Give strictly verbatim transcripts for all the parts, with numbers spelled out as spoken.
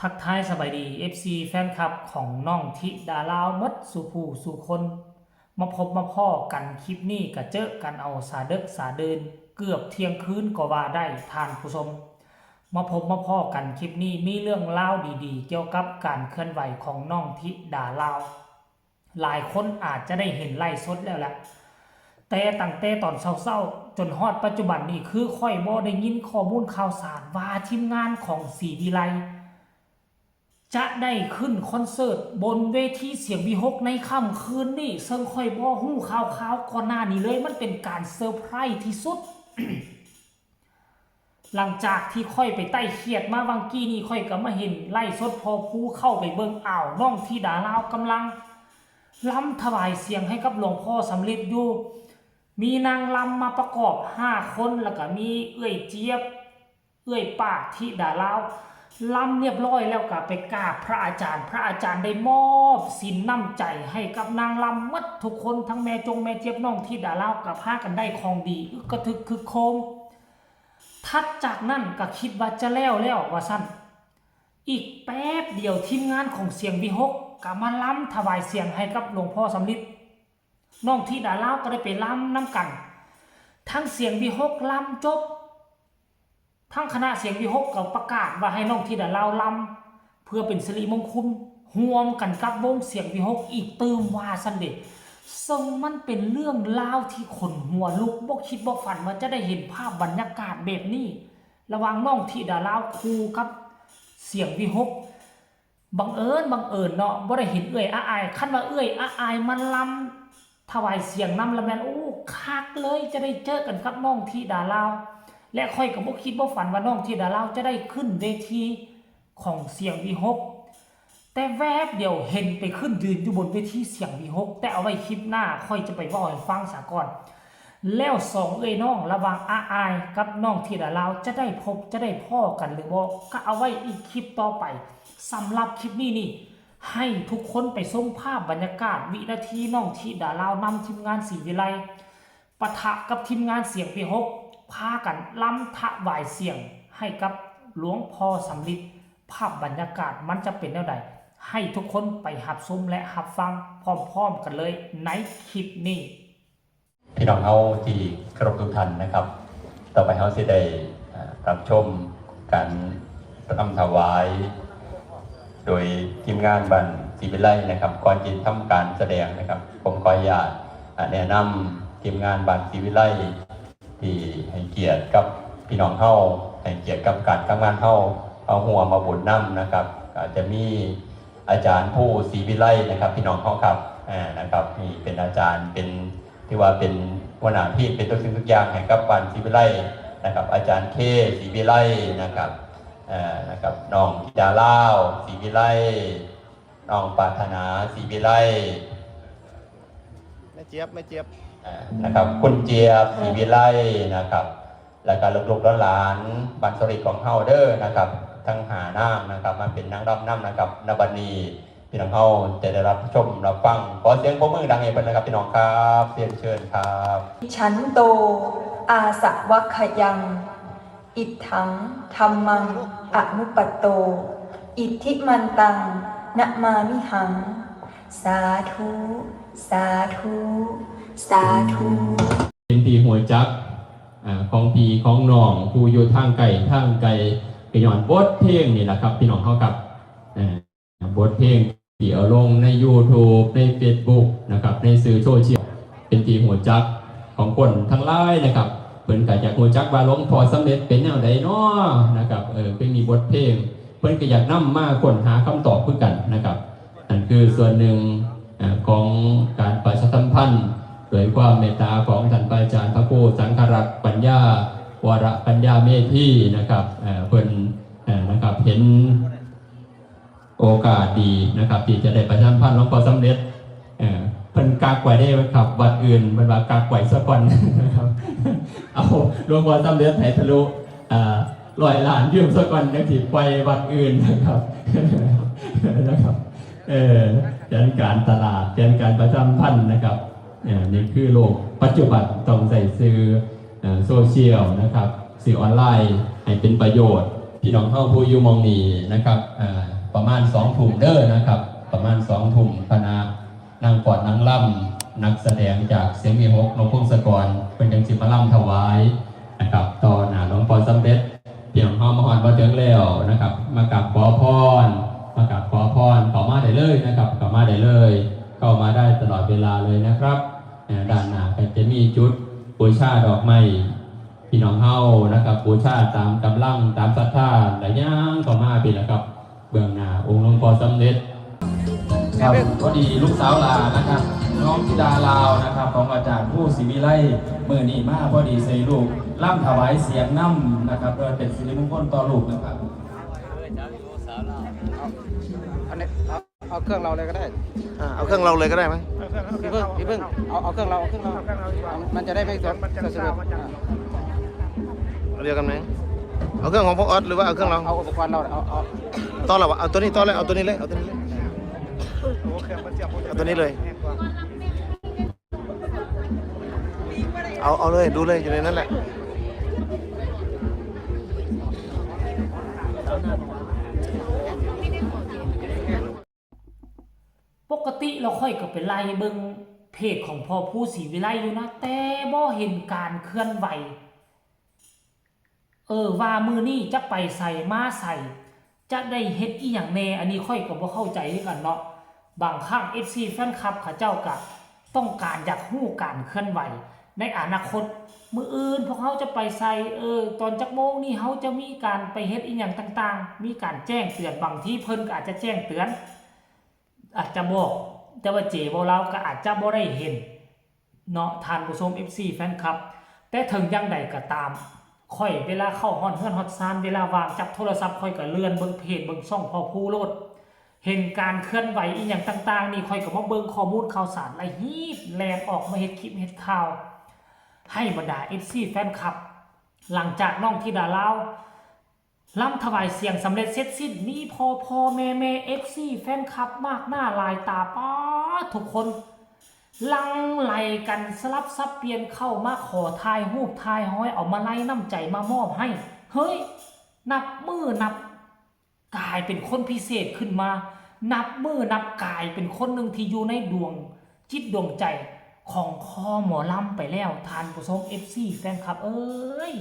ทักทายสบายดี เอฟซี แฟนคลับของน้องธิดาลาวหมดสู่ผู้สู่คน มาพบมาพ้อกันคลิปนี้ก็เจอกันเอาสาเดิกสาเดิน เกือบเที่ยงคืนก็ว่าได้ท่านผู้ชม มาพบมาพ้อกันคลิปนี้มีเรื่องราวดีๆ เกี่ยวกับการเคลื่อนไหวของน้องธิดาลาว หลายคนอาจจะได้เห็นไลฟ์สดแล้วแหละ แต่ตั้งแต่ตอนเช้าๆ จนฮอดปัจจุบันนี้คือข้อยบ่ได้ยินข้อมูลข่าวสารว่าทีมงานของศรีวิไล จะได้ขึ้นคอนเสิร์ตบนเวทีเสียงวีหกในค่ำคืนนี้ ซึ่งข้อยบ่ฮู้ข่าวๆ ก่อนหน้านี้เลย มันเป็นการเซอร์ไพรส์ที่สุด หลังจากที่ข้อยไปไต่เขียดมาวังกี้นี่ ข้อยก็มาเห็นไลฟ์สดพ่อภูเข้าไปเบิ่ง อ้าว น้องธิดาลาวกำลังลำถวายเสียงให้กับหลวงพ่อสำริดอยู่ มีนางลำมาประกอบห้าคน แล้วก็มีเอื้อยเจี๊ยบ เอื้อยปาดธิดาลาวลำเรียบร้อยแล้วก็ไปกราบพระอาจารย์ พระอาจารย์ได้มอบศีลน้ำใจให้กับนางลำหมดทุกคน ทั้งแม่จงแม่เจี๊ยบ น้องธิดาลาวก็พากันได้ของดี อึกกระทึกคึกโครม ถัดจากนั้นก็คิดว่าจะแล้วแล้วว่าซั่น อีกแป๊บเดียวทีมงานของเสียงวีหกก็มาลำถวายเสียงให้กับหลวงพ่อสำริด น้องธิดาลาวก็ได้ไปลำนำกัน ทั้งเสียงวีหกลำจบ ทั้งคณะเสียงวีหกก็ประกาศว่าให้น้องธิดาลาวลำ เพื่อเป็นสิริมงคล ร่วมกันกับวงเสียงวีหกอีกตื่มว่าซั่นเดะ ซึ่งมันเป็นเรื่องราวที่ขนหัวลุก บ่คิดบ่ฝันว่าจะได้เห็นภาพบรรยากาศแบบนี้ ระหว่างน้องธิดาลาวคู่กับเสียงวีหก บังเอิญบังเอิญเนาะ บ่ได้เห็นเอื้อยอาอาย คันว่าเอื้อยอาอายมาลำถวายเสียงนำละแม่น โอ้ คักเลย จะได้เจอกันกับน้องธิดาลาว และข้อยก็บ่คิดบ่ฝันว่าน้องธิดาลาวจะได้ขึ้นเวทีของเสียงวีหก แต่แวบเดียวเห็นไปขึ้นยืนอยู่บนเวทีเสียงวีหก แต่เอาไว้คลิปหน้าข้อยจะไปเว้าให้ฟังซะก่อน แล้วสองเอื้อยน้องระหว่างอาอายกับน้องธิดาลาวจะได้พบจะได้พ้อกันหรือบ่ ก็เอาไว้อีกคลิปต่อไป สำหรับคลิปนี้นี่ ให้ทุกคนไปชมภาพบรรยากาศวินาทีน้องธิดาลาวนำทีมงานศรีวิไล ปะทะกับทีมงานเสียงวีหก พากันลำถวายเสียงให้กับหลวงพ่อสำริด ภาพบรรยากาศมันจะเป็นแนวใด ให้ทุกคนไปรับชมและรับฟังพร้อมๆกันเลยในคลิปนี้ พี่น้องเฮาที่เคารพทุกท่านนะครับ ต่อไปเฮาสิได้ อ่า รับชมการรำถวาย โดยทีมงานบ้านศรีวิไลนะครับ ก่อนที่ทำการแสดงนะครับ ผมขออนุญาต อ่า แนะนำทีมงานบ้านศรีวิไล ที่ให้เกียรติกับพี่น้องเฮา ให้เกียรติกับการทำงานเฮา เอาร่วมมาบุญนำนะครับ อาจจะมีอาจารย์ภูศรีวิไลนะครับ พี่น้องเฮาครับ อ่า นะครับ นี่เป็นอาจารย์ เป็น ถือว่าเป็นหัวหน้าทีม เป็นทุกสิ่งทุกอย่างให้กับบ้านศรีวิไลนะครับ อาจารย์เคศรีวิไลนะครับ อ่า นะครับ น้องธิดาลาวศรีวิไล น้องปรารถนาศรีวิไล แม่เจี๊ยบ แม่เจี๊ยบ อ่า นะครับ คุณเจี๊ยบศรีวิไลนะครับ แล้วก็ลูกๆหลานๆบ้านสริดของเฮาเด้อนะครับ ทั้งห้านางนะครับ มาเป็นนางรำนำนะครับ ณ บัดนี้พี่น้องเฮาจะได้รับชมรับฟัง ขอเสียงปรบมือดังให้เพิ่นนะครับ พี่น้องครับ เรียนเชิญครับ ฉันโต อาสวัคคยัง อิทธัง ธัมมัง อนุปัตโต อิทธิมันตัง นะมามิหัง สาธุ สาธุ สาธุ เป็นที่ฮู้จัก อ่า ของพี่ของน้องผู้อยู่ทางไกลทางไกล ก็ย้อนบทเพลงนี่แหละครับ พี่น้องเฮาครับ อ่า บทเพลงที่เอาลงใน YouTube ใน Facebook นะครับ ในสื่อโซเชียล เป็นที่ฮู้จักของคนทั้งหลายนะครับ เพิ่นก็อยากฮู้จักว่าหลวงพ่อสำเร็จเป็นแนวใดน้อนะครับ เออ เพิ่นมีบทเพลง เพิ่นก็อยากนำมาค้นหาคำตอบคือกันนะครับ นั่นคือส่วนหนึ่ง อ่า ของการประชาสัมพันธ์ โดยความเมตตาของท่านพระอาจารย์พระครูสังฆรักษ์ปัญญา วรปัญญาเมธีนะครับ อ่า เพิ่น อ่า นะครับ เห็นโอกาสดีนะครับ ที่จะได้ประชาสัมพันธ์หลวงพ่อสำเร็จ เอ่อ เพิ่นกักไว้ได้ครับ วัดอื่น เพิ่นว่ากักไว้ซะก่อนนะครับ เอาหลวงพ่อสำเร็จให้ทะลุ อ่า ร้อยล้านวิวซะก่อน จั่งสิปล่อยวัดอื่นนะครับ นะครับ เออ แผนการตลาด แผนการประชาสัมพันธ์นะครับ เอ่อ นี่คือโลกปัจจุบันต้องใช้สื่อ เอ่อ โซเชียลนะครับ สื่อออนไลน์ให้เป็นประโยชน์ พี่น้องเฮาผู้อยู่หม่องนี้นะครับอ่าประมาณสองทุ่มเด้อนะครับ ประมาณสองทุ่มคณะนางฟ้อนนางรำนักแสดงจากเสียงวิหกนกพงศกรเพิ่นจังสิมารำถวายนะครับต่อหน้าหลวงพ่อสำเร็จ พี่น้องเฮามาฮอดมาถึงแล้วนะครับ มากราบขอพร มากราบขอพรเข้ามาได้เลยนะครับ เข้ามาได้เลย เข้ามาได้ตลอดเวลาเลยนะครับอ่าด้านหน้าก็จะมีจุดบูชาดอกไม้ พี่น้องเฮานะครับ บูชาตามกำลังตามศรัทธาและย่างเข้ามาพี้แหละครับ เบื้องหน้าองค์หลวงพ่อสำเร็จครับ พอดีลูกสาวหลานนะครับ น้องธิดาลาวนะครับ ของอาจารย์ผู้ศรีวิไลมื้อนี้มาพอดีใส่ลูกล่ำถวายเสียงนำนะครับ เพื่อเป็นสิริมงคลต่อลูกนะครับ อันนี้เอาเอาเครื่องเราเลยก็ได้ อ่าเอาเครื่องเราเลยก็ได้ไหม พี่เพิ่งพี่เพิ่งเอาเอาเครื่องเราเอาเครื่องเรา มันจะได้ไม่สะสะดุดอ่ะ เอาเดียวกันไหมเอาเครื่องของพ่อออสหรือว่าเอาเครื่องเรา เอาอุปกรณ์เราเอาเอา ต่อเราอะเอาตัวนี้ต่อเลยเอาตัวนี้เลยเอาตัวนี้เลยเอาตัวนี้เลย เอาเอาเลยดูเลยอยู่ในนั้นแหละ ปกติแล้วข้อยก็ไปไล่เบิ่งเพจของพ่อภูศรีวิไลอยู่นะ แต่บ่เห็นการเคลื่อนไหว เออ ว่ามื้อนี้จะไปไสมาไส จะได้เฮ็ดอีหยังแหน่ อันนี้ข้อยก็บ่เข้าใจคือกันเนาะ บางครั้ง เอฟซี แฟนคลับเขาเจ้าก็ต้องการอยากรู้การเคลื่อนไหว ในอนาคต มื้ออื่นพวกเฮาจะไปไส เออ ตอนจักโมงนี้เฮาจะมีการไปเฮ็ดอีหยังต่างๆ มีการแจ้งเตือน บางทีเพิ่นก็อาจจะแจ้งเตือน อาจจะบอก แต่ว่าเจเว้าลาวก็อาจจะบ่ได้เห็นเนาะ ท่านผู้ชม เอฟซี แฟนคลับ แต่ถึงอย่างใดก็ตาม ข้อยเวลาเข้าฮอดเฮือนฮอดซาน เวลาว่างจับโทรศัพท์ ข้อยก็เลื่อนเบิ่งเพจ เบิ่งช่องพ่อภูโลด เห็นการเคลื่อนไหวอีหยังต่างๆ นี่ ข้อยก็มาเบิ่งข้อมูลข่าวสาร และฮีบแล่นออกมาเฮ็ดคลิปเฮ็ดข่าว ให้บรรดา เอฟซี แฟนคลับ หลังจากน้องธิดาลาว ลำถวายเสียงสำเร็จเสร็จสิ้น มีพ่อพ่อแม่แม่ เอฟซี แฟนคลับมากหน้าหลายตาป๊าดทุกคน หลั่งไหลกันสลับสับเปลี่ยนเข้ามาขอถ่ายรูปถ่ายห้อย เอามาลัยน้ำใจมามอบให้ เฮ้ย นับมื้อนับกลายเป็นคนพิเศษขึ้นมา นับมื้อนับกลายเป็นคนหนึ่งที่อยู่ในดวงจิตดวงใจของคอหมอลำไปแล้ว ท่านผู้ชม เอฟซี แฟนคลับเอ้ย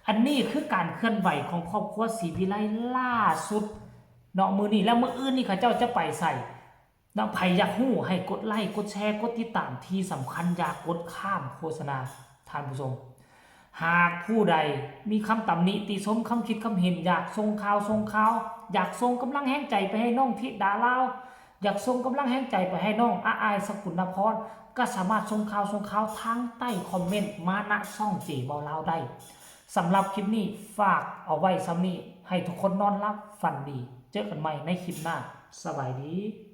อันนี้คือการเคลื่อนไหวของครอบครัวศรีวิไลล่าสุดเนาะ มื้อนี้แล้วมื้ออื่นนี่เขาเจ้าจะไปไสเนาะ ไผอยากฮู้ให้กดไลค์กดแชร์กดติดตาม ที่สำคัญอย่ากดข้ามโฆษณา ท่านผู้ชม หากผู้ใดมีคำตำหนิติชม คำคิดคำเห็น อยากส่งข่าวส่งข่าว อยากส่งกำลังแฮงใจไปให้น้องธิดาลาว อยากส่งกำลังแฮงใจไปให้น้องอาอายสกุลนพร ก็สามารถส่งข่าวส่งข่าวทางใต้คอมเมนต์มาณช่องเจเว้าลาวได้ สำหรับคลิปนี้ฝากเอาไว้ส่ำนี้ ให้ทุกคนนอนหลับฝันดี เจอกันใหม่ในคลิปหน้า สบายดี